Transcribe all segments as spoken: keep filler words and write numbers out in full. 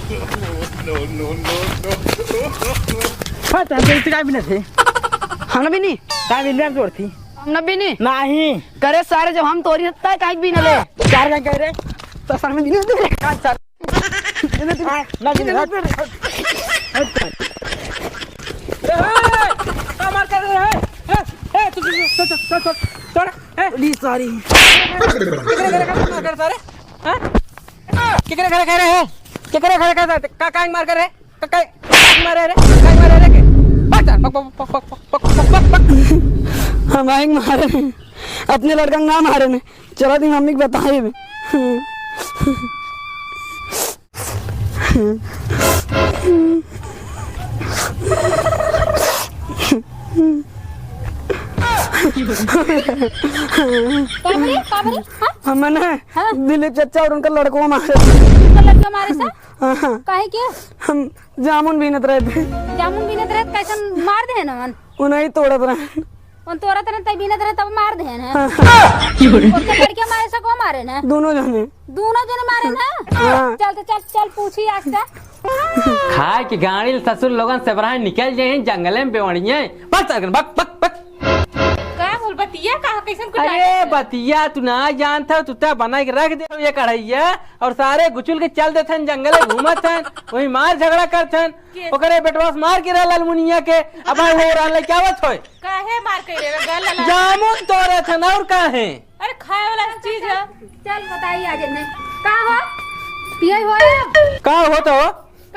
हाँ, तो हम तो इतने का भी नहीं थे। हम ना भी नहीं। का भी नहीं तोड़ती। हम ना भी नहीं। नहीं। करे सारे, जब हम तोरी सकता है, काहे भी ना ले। चार का कह रहे? तो सर में भी नहीं दे रहे। अच्छा। ना भी नहीं। ए, ए, का मार कर रहे हैं? ए, ए, तू, तू, तू, तू, तू, तू, तोड़, ए। ली, सॉरी। केकरे घरे का मार कर सारे? हाँ? केकरे घरे कह रहे हैं? केकरे घरे कह रहे? का, का मार कर रहे? का, का मारे रे? का मारे रे के? बक, बक, बक। हम आएंगे मारे। अपने लड़का ना मारे ने। चला दी मम्मी के बताए भी। का भरे? का भरे? हाँ? हमने हाँ? दिलीप चचा और उनका लड़को मारे। उनका लड़का मारे सा? हाँ, हाँ। काहे के? हम जामुन बीनत रहे थे। जामुन बीनत रहे, कैसन मार दे ना मन? उन्हें तोड़त रहे। उन तोड़त रहे, तब बीनत रहे, तब मार दे ना। हाँ, हाँ। उनके लड़के मारे सा को मारे ना? दोनों जने। दोनों जने मारे ना? हाँ। चल तो चल, चल पूछी आज से। खाए के गाड़ी ससुर लोगन से बरहा निकल जाए जंगले में बेवड़िए। बक, बक, बक, बक। का बोल बतिया, का कैसन कुछ अरे डालत है? बतिया तू ना जानत हो, तू तो बना के रख दे ये कढ़ैया और सारे गुचुल के चल देथन जंगले घूमत हन, वही मार झगड़ा करथन। के? ओकरे बेटवा से मार के रह लालमुनिया के, अब हो रहा ले क्या बात होय? काहे मार के रे गल ला? जामुन तोड़त हन और काहे? अरे खाए वाला चीज है। चल बताई आज ने। का हो? पिए हो? का हो तो?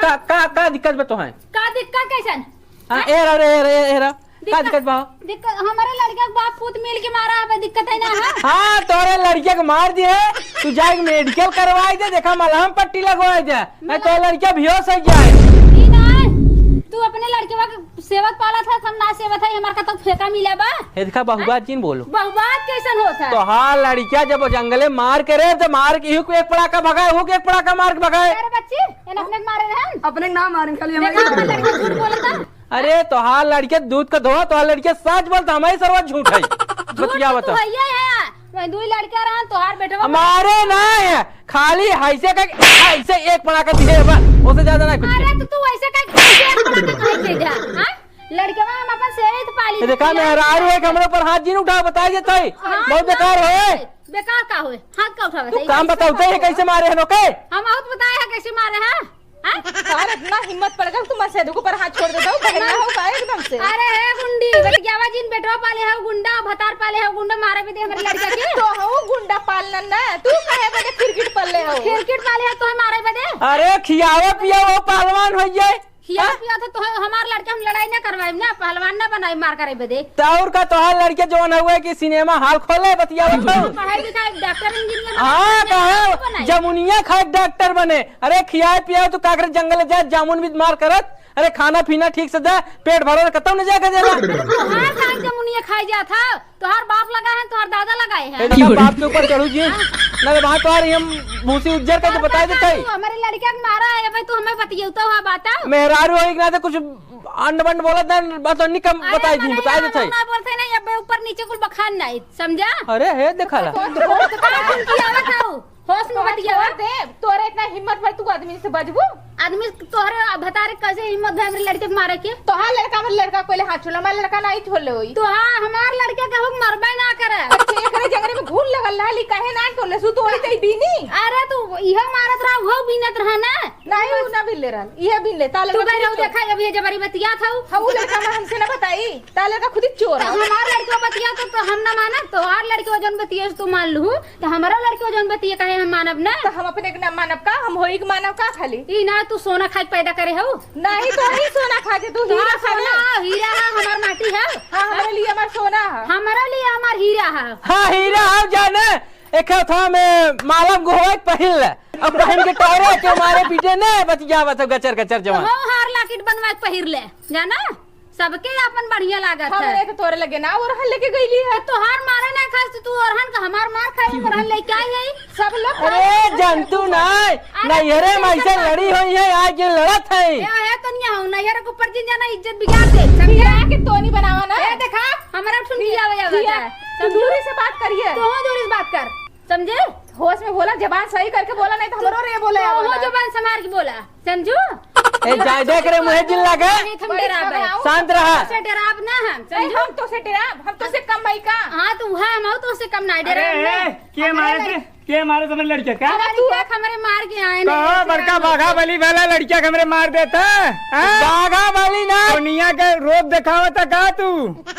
का, का, का दिक्कत बा तोहे? का दिक्कत कैसन? हाँ, ए रहा, ए रहा, ए रहा। का दिक्कत बा? दिक्कत, हमारे लड़के के बाप पूत मिल के मारा, अब दिक्कत है ना, हाँ? हाँ, तोरे लड़के के मार दिए, तू जाके मेडिकल करवाई दे, देखा मलहम पट्टी लगवाई दे, नहीं तो लड़के बेहोश हो जाए। ई ना, तू अपने लड़के के सेवत पालत है, हम ना सेवत है, हमार का तो फेंका मिला बा? हे देखा बहुबात जिन बोलो। बहुबात कैसन होत है? तोहार लड़किया जब जंगले मार के रे, तो मार के इहू के एक पड़ाका भगाए, इहू के एक पड़ाका मार के भगाए। अरे बच्ची, एन अपने के मारे रहन? अपने के ना मारे, खाली हमारे देखा हमार लड़का झूठ बोलता। अरे तोहार लड़के दूध का धोआ, तोहार लड़के सच बोलता, हमारी सरवा झूठ है। झूठ बतिया तो बता। तू हइये है। मैं दुई लड़का रहन, तोहार बेटवा हमारे ना है, खाली ऐसे का, ऐसे एक पड़ाका दिए बा, उससे ज्यादा ना कुछ। अरे तो तू ऐसे का, ऐसे एक पड़ाका कहीं दे दे, हाँ? लड़कवा हम अपन सेवित पाली ये देखा, थी। मेहरारू है कि हमरे ऊपर हाथ जिन उठाओ, बताई देत है। हाँ, बहुत ना, बेकार है। बेकार का होए? हाथ का उठावे तू है? काम बताओ, ते कैसे मारे हैं ओके? हम बहुत बताए हैं कैसे मारे हैं। हाँ? यार, इतना हिम्मत पड़ गया, तू मसेदू के ऊपर हाथ छोड़ देता हो, बहन ना हो का एकदम से? अरे हे गुंडी, बतियावा जिन, बेटवा पाले हो गुंडा, भतार पाले हो गुंडा, मारे बदे हमरे लड़का के। तो हो गुंडा पालना ना, तू काहे बदे खिरकिट पाले हो? खिरकिट पाले हो, तो मारे बदे। अरे खियावा पियावा पहलवान हो जाए। खिया हाँ? पिया तो तोहे हमार लड़के हम लड़ाई ना करवाइब ना, पहलवान ना बनाइब मार करे बदे। तो और का तोहार लड़के जवन हुए कि सिनेमा हॉल खोले, बतियावत हो। पढ़ाई लिखाई डॉक्टर इंजीनियर हाँ, बनाइब, कहो, बनाइब। जमुनिया खाए डॉक्टर बने। अरे खियाए पियाए तो का करे, जंगल जाए, जामुन भी मार करत। अरे खाना पीना ठीक से दे, पेट भरल कतौ न जाके देला। तोहार खाए जमुनिया खाए जात है। तोहार बाप लगाए हैं, तोहार दादा लगाए हैं। ए, देखा, बाप के ऊपर चढ़ू जी। ना तो बात तोहार हम भूसी उज्जर करके बताई देत है। तू हमारे लड़किया के मारा है, भाई तू हमें बतियौता हुआ बात है। मेहरारू होई के नाते कुछ अंड बंड बोलत ना, बात तो निकम अरे बताई दी, मने बताई यार देत है। ना बोलते नहीं, अब ऊपर नीचे कुल बखान नहीं, समझा? अरे हे देखा ला। तो, तो, तो, तो, होश में तोहरा बतियावा। छोड़ दे, तोरे इतना हिम्मत भर तू आदमी से बजबू? आदमी तोहरे भतारे कैसे हिम्मत भर हमरे लड़के के मारे के? तोहार लड़का, हमरे लड़का पहले हाथ छोड़, हमार लड़का नहीं छोड़ ले होई। तो हाँ, हमार लड़के के हुक मरबे ना करे। अच्छा, एकरे जंगरे में घून लगल रहली, काहे ना तोड़ ले सु, तोड़ी तई बीनी? अरे तू इहो मारत रहा, उहो बीनत रहा ना। नहीं, उ ना बिल्ले रहल, इहे बिल्ले, ता तू लड़का कह रहा खुद देखा, अब ये जबरी बतिया था उ। हाँ, उ लड़का ना हमसे ना बताई, ता लड़का खुद ही चोर है। हमार लड़का बतिया तो, तो हम ना मानब, तोहार लड़का जौन बतिया तू मान लू। तो हमारा लड़के जौन बतिये काहे हम मानब ना? तो हम अपने के ना मानब का? हम होई के मानब का खाली? ई ना तू सोना खाए के पैदा करे हऊ? नहीं तो ही सोना खा के तू हीरा तोहार सोना खाना। ह, हीरा ह, हमार माटी ह। हाँ, हमारे लिए हमार सोना ह। हमारा लिए हमार हीरा ह। हाँ, हीरा ह जाने। एक था में मालम गोहवा के पहिन ले। अब बहन के टायरे के मारे पीटे ने बच जावत हो गचर गचर जवान। हो हार लाकिट बनवा के पहिर ले। जाना? सबके आपन बढ़िया लागत है। हमरे तो तोरे लगे ना ओरहन लेके गईली है। तोहार मारे ना खास तू ओरहन का, हमार मार खाए ओरहन लेके आई है। सब लोग अरे जानतू ना, अरे नैहरे में ऐसे लड़ी हुई है, आज ये लड़त है। ए, ए, तनिया हो, नैहरे के ऊपर जिन जाना इज्जत बिगाड़ दे, समझे? बिगाड़ के तोनी बनावा ना। ए, देखा, हमरा ठुन खिया, किया हुआ खिया। जाता है, तू समझे? दूरी से बात करिए। तू दूरी से बात कर, समझे? होश में बोला, जबान सही करके बोला, नहीं तो हमरो रे बोले तो वो आवाला। जबान संभार के बोला, समझू? ए, जाए देख रे, मुहे जिन लागे। नहीं, हम डराब है। शांत रहा। से डराब ना हम, ए, समझू? हम तो से डराब, हम तो से कम भाई का? हाँ, तो वह हम तो से कम ना अरे, डराब ना। ए, के अरे मारे भाई। थे? के मारे तुम्हारे लड़के का? अरे तू का हमरे मार के आए कहो, ना, बड़का बाघा बली वाला लड़किया के हमरे मार देता, हाँ? बाघा बली ना। दुनिया के रोब देखावता का तू?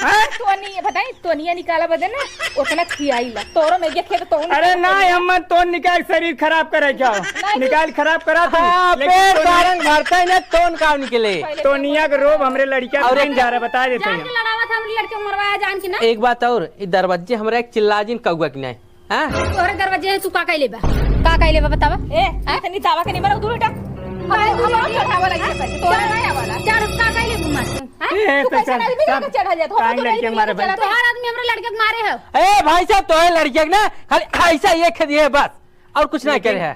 हाँ? तोनिया, बताई, तोनिया निकाला बदे ना, उतना खियाई ला। तोरो में ये खेत तो उन अरे ना, हम तोन निकाल शरीर खराब करे क्या? नहीं, निकाल खराब करा तू। हाँ, लेकिन पेट तोनिया सारंग भरता है ना, तोन का निकले। पहले तोनिया के रोब हमरे लड़किया और दिन एक जा रहा, बता देते जान हैं। के लड़ावत हमरे लड़के मरवाया जान के ना। एक बात और, ई दरवाजे हमरा एक चिल्ला जिन कौआ की नहीं। हाँ? तोहरे दरवाजे है, तू का कइले बा? का कइले बा बतावा? ए, हैं? इतनी दावा के नहीं मरा तू बेटा। हम, हम और चढ़ावा लगी है, तो चढ़, नहीं आवाला। चढ़, का कइले बा मार? हैं? ए, तू तो कैसे चढ़, नहीं भी चढ़। चढ़ा जाता? हम टांग तो लड़के नहीं मारे भाई। चढ़ा। तोहार आदमी हमरा लड़के के मारे है। ए भाई साहब, तोहे लड़के के ना, खाली ऐसा ये खेद ये बस, और कुछ नहीं करे है।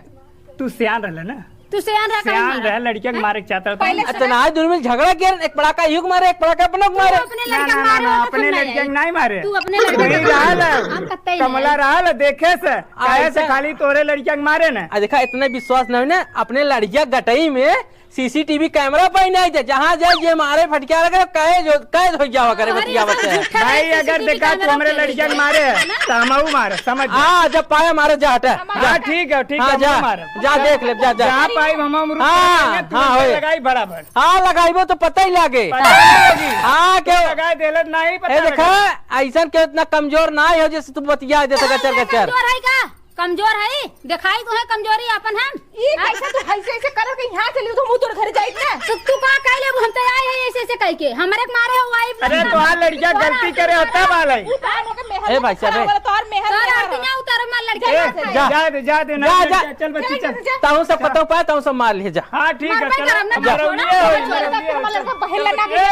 तू सियान रहले ना? तू सियान रह, सियान काहे रह, मारा? लड़किया के हैं? मारे के चाहता था। पहले से इतना आज दुनू में झगड़ा किया, एक बड़ा का युग मारे, एक बड़ा का अपना को ना, मारे। ना, अपने ना, लड़का ना, मारे ना, हो, अपने पसंद लड़किया आए। के नहीं मारे। तू अपने लड़का वही के रहा मारे। ना, हम कतई नहीं कमला आए। रहा ना, देखे से, कहे से अच्छा। खाली तोरे लड़किया के मारे ना। आ देखा, इतना विश्वास नहीं ना, अपने लड़किया गटई में सीसीटीवी कैमरा पे ही नहीं दे, जहाँ जाए जे मारे फटकिया लगे, कहे जो, कैद हो जावा करे, अरे, बतियावत सब है। झूठा भाई, है, अगर सीसीटीवी देखा तू कैमरा हमरे पे लड़किया के नहीं मारे, है ना? तो हमहू मारे, समझ जा। हाँ, जब पाया मारे, जा हटा, हाँ, जा। ठीक है, ठीक हाँ, है, जा, हमहू मारे। जा देख ले, जा, जा। जहाँ पाई हम, हम रुक हाँ, जाएंगे, तू हाँ, उनसे होए। लगाई बराबर। हाँ, लगाइबो तो पता ही लागे। पता ही लागी। हाँ, क्यों? लगाए देलत नहीं, पता ए, देखा, लगा। ऐसन के इतना कमजोर ना हो जैसे तू बतिया दे, गचर, गचर। कमजोर है का? कमजोर है? दिखाई तो है कमजोरी अपन हम। ई हाँ? कैसे तू ऐसे, ऐसे करत के यहाँ चली, तो हम तोर घर जाइत ना। तो तू का कह ले, हम तो आए हैं ऐसे, ऐसे कह के। हमरे के मारे हो आई। अरे, तोहार लड़किया गलती करे होता वाला है। उतार ओके मेहर ए भाई साहब, ए। वाला तोहार मेहर तोहार मेहर। आरतियाँ उतारो मार लड़किया ए, जा, के। जा दे, जा दे, ना जा, जा। लड़किया, चल बच्ची, चल, चल। चल। ताहू सब पता पाए, ताहू सब मार ले जा। हाँ, ठीक है, मरबे चलो। करब ना, जा। छोड़, मरौलिया छोड़, होई, छोड़, मरौलिया छोड़, होई। पहले ना ए,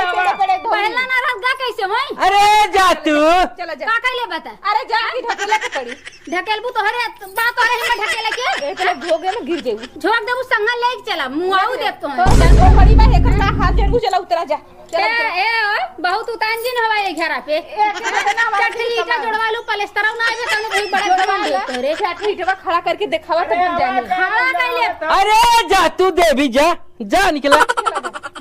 पहले ना रहल गा कैसे होई? अरे, जा तू। चला जा। का कह ले बता? अरे, जा, की ढकेला के पड़ी। ढकेलबू तोहरे, बा तोहरे हिम्मत ढकेले के? ए, तोहरे झोंके में गिर जेबू। झोंक देबू, संगल लेके चला, मुआऊ देब तोहरे। तो, तो बड़ी बा, एकर का हाथ जरूर चला, उतरा जा। चला, ए, उतरा। ए, ओ, बहुत उतान जिन हवा ये घरा पे। ए, के ना हमारा चटनी ईटा सामान। जोड़वा लू, पलस्तरौ ना आवे, तनु भाई बड़ा जोड़वा घमंड ला। हो तोहरे। चटनी ईटवा खड़ा करके देखावा, तब हम जाने। खड़ा कैले। अरे, जा तू देवी, जा, जा निकला,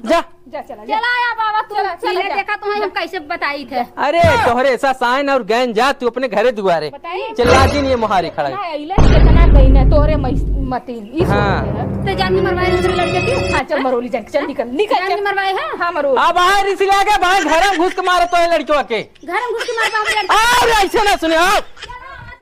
जा। जा, चला, जा। चला या बाबा, तू चला, चला, पीले जा। देखा तो हम कैसे बताई थे। अरे, तोहरे ऐसा साइन और गैन जा, तू अपने घरे दुआरे। बताई। चिल्ला जिन ये मोहारी खड़ा है। कितना अइला, कितना गइना, तोहरे मई-, मतीन, ई हाँ। सोच के है। ते जान के मरवाए दूसरे लड़के की? हाँ, चल मरौली जान, चल निकल, निकल, जान चल। के मरवाए है? हाँ, मरौली। अब आए रिसिला के भाई घर में घुस के मारे तोहे लड़कियों के। घर में घुस के मार बाबू लड़के। और ऐसे ना सुने, आओ।